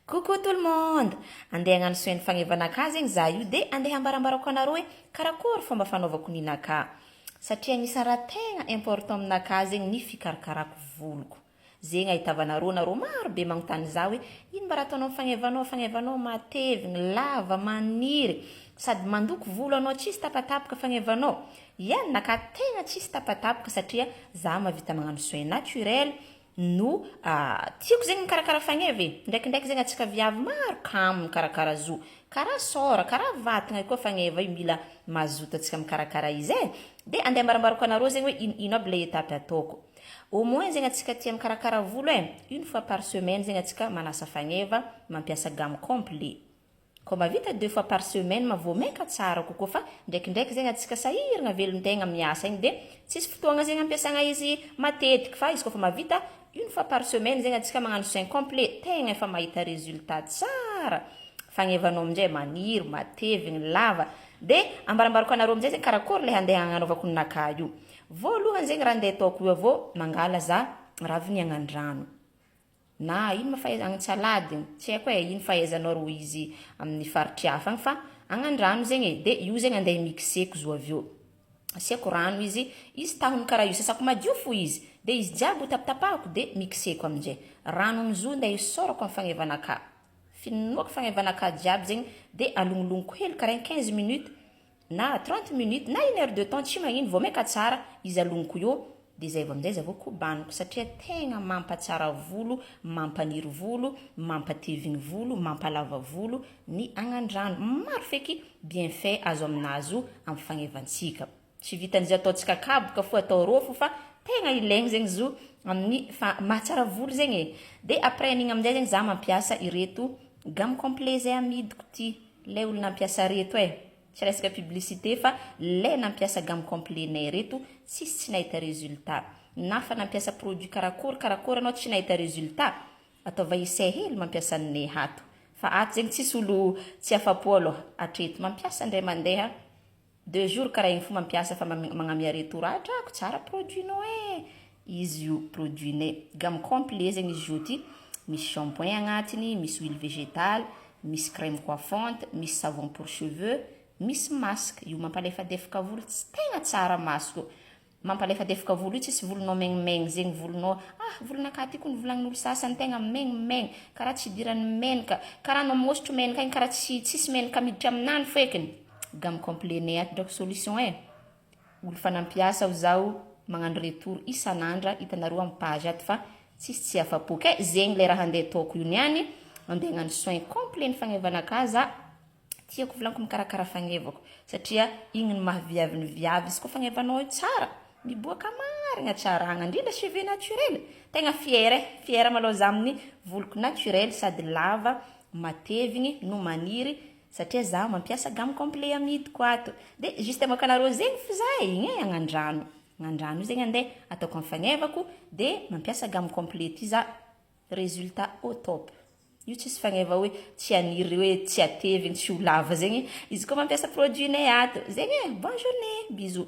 Coucou tout le monde! Andeha hagnano soin ny fagnevanakà zegny za io de andeha hambarambarako anareo hoe karakory fomba fanaovako ninakà. Satria agnisan'ny raha tegna important aminakà zegny ny fikarakarako voloko. Zegny ahitavanareo nareo maro be magnontany za hoe ino mba raha ataonao amin'ny fagnevanao, fagnevanao matevigny, lava, maniry, sady mandoko volo anao tsisy tapatapaka fagnevanao. Ia, ninakà tegna tsisy tapatapaka satria za mahavita magnano soin naturel no tiako zegny mikarakara fagneva e, ndraikindraiky zegny antsika viavy maro kamo mikarakara zo, karaha sôra, karaha vatagna io koa fagneva io mila mazoto antsika mikarakara izy e, de andeha ambarambarako anareo zegny hoe ino ino aby le étape ataoko, au moins zegny antsika tia mikarakara volo e, une fois par semaine zegny antsika manasa fagneva, mampiasa gamme complet. Koa mahavita deux fois par semaine ma vao maika tsara kokoa fa ndraikindraiky zegny antsika sahiragna velon-tegna miasa igny de tsisy fotoagna zegny ampiasagna izy matetiky fa izy koa fa mahavita une fois par semaine zegny antsika magnano soin complet tegna efa mahita résultat tsara, fagnevanao aminjay maniry, matevigny, lava de ambarambarako anareo aminjay zegny karakôry le handeha agnanaovako ninakà io. Voalohany zegny raha andeha ataoko io avô mangala za raviny agnandrano. Na ino ma fahaizana antsalady, tsy haiko e, ino fahaizanao ro izy amin'ny faritry hafa agny fa agnandrano zegny e, de io zegny andeha mixeko zo avy eo, asiako rano izy, izy tahony karaha io, sasako madio fo izy, de izy jiaby ho tapatapahako de mixeko aminjay, ranony zo ndeha isaorako amin'ny fagnevanakà, finoako fagnevanakà jiaby zegny de alognolognoko hely karaha 15 minutes na 30 minutes na une heure de temps, tsy magnino, vao maika tsara izy alognoko eo, de zay vao aminjay izy avao kobaniko satria tegna mampatsara volo, mampaniry volo, mampatevigny volo, mampalava volo ny agnandrano. Maro feky bienfait azo aminazy io amin'ny fagnevantsika. Tsy vitan'izy ataontsika kaboka fo atao rô fo fa tegna ilaigny zegny izy io amin'ny fa mahatsara volo zegny e. De après an'igny aminjay zegny za mampiasa ireto gamme complet zay amidiko ty, le olo nampiasa reto e. Tsy resaka publicité fa le nampiasa gamme complet nay reto tsisy tsy nahita résultat. Na fa nampiasa produit karakory karakory anao tsy nahita résultat, ataova essai hely mampiasa anay ato. Fa ato zegny tsisy olo tsy afa-po aloha hatreto mampiasa indray mandeha 2 jours karaha igny fo mampiasa fa magnamia retour adrako tsara produit-nao e. Izy io produit-nay gamme complet zegny izy io ty, misy shampoing agnatiny, misy huile végétale, misy crème coiffante, misy savon pour cheveux, misy masque. Io mampalefadefaka volo tsy tegna tsara masque io. Mampalefadefaka volo io tsisy volonao maignimaigny zegny volonao, ah volonakahy ty koa novolagnin'olo sasany tegna maignimaigny karaha tsy idiran'ny menaka, karaha anao mihosotro menaka igny karaha tsy tsisy menaka miditra aminany fekiny. Gamme complet nay ato drako solution e. Olo fa nampiasa aho zaho magnano retour isan'andra hitanareo amin'ny page ato fa tsisy tsy afa-po ke zegny le raha andeha ataoko io niany, andeha hagnano soin complet ny fagnevanakà za. Tiako volaniko mikarakara fagnevako satria igny no mahaviavy ny viavy izy koa fagnevanao io tsara miboaka marigna tsaragna indrindra cheveux naturel, tegna fière e, fière malôha za amin'ny voloko naturel sady lava matevigny no maniry satria za mampiasa gamme complet amidiko ato. De juste amoaka anareo zegny fo za igny e, agnandrano agnandrano io zegny andeha ataoko amin'ny fagnevako de mampiasa gamme complet ty za, résultat au top. Io tsisy fagneva hoe tsy haniry hoe tsy hatevigny, tsy ho lava zegny izy koa mampiasa produit nay ato zegny e. Bonne journée, bisous.